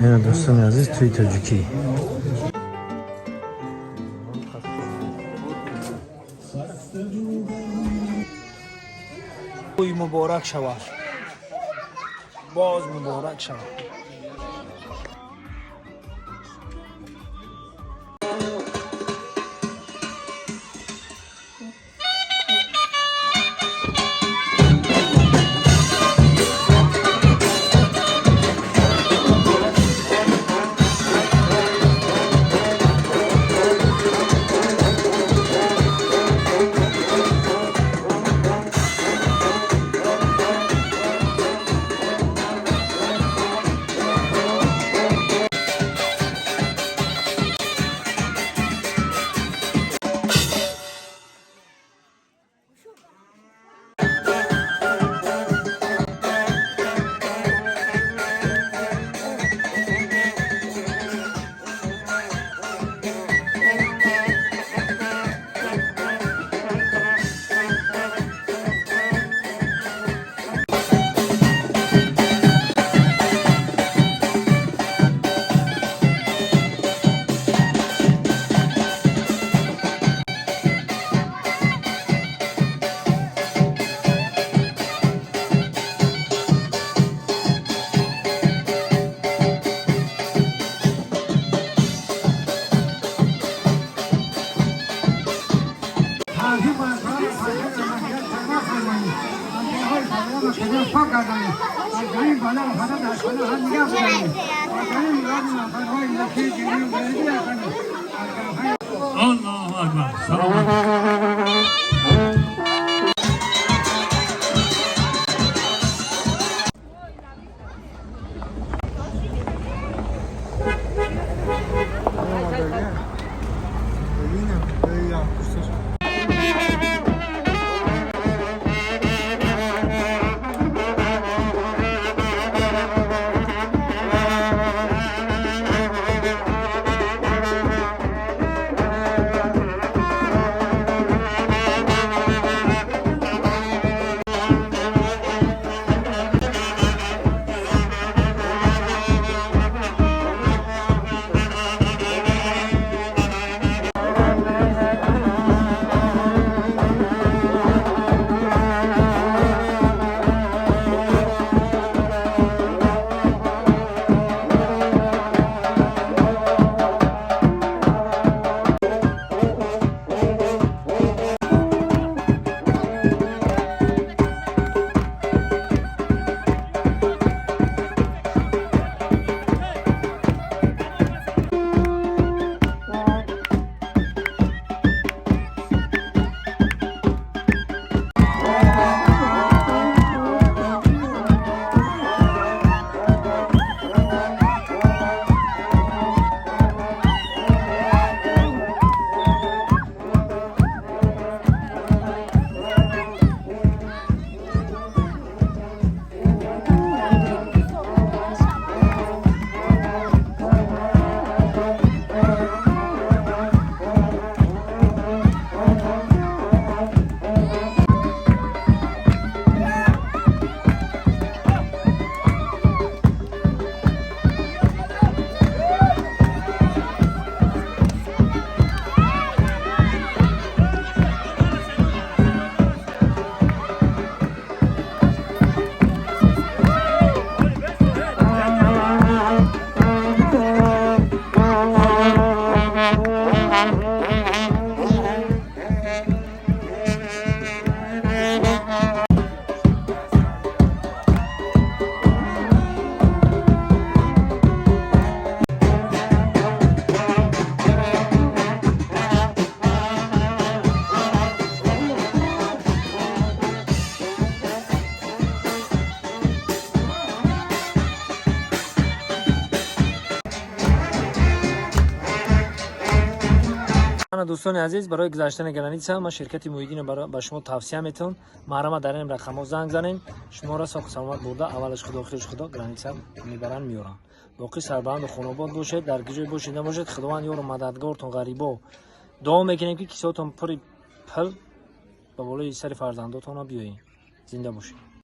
Ина, дӯстони азиз, тӯи тоҷикӣ. Ой, муборак шавад, боз муборак шавад. Allahu Akbar. Салом. Ана, дӯстони азиз, барои гузаштани граница ман ширкати Муҳиддинро ба шумо тавсия метавон. Маҳрама дар ин рақамҳо занг занем, шуморо соҳу саломат бурда, аввалаш худо, охираш худо, граница мебаранд, меоранд. Боқӣ сарбаланду хонобод бошед, дар ки ҷой бошед набошед, Худованд ёру мададгортон. Ғарибо дуо мекунем, ки кисотон пури пул ба болои сари фарзандотона биёед. Зинда бошед.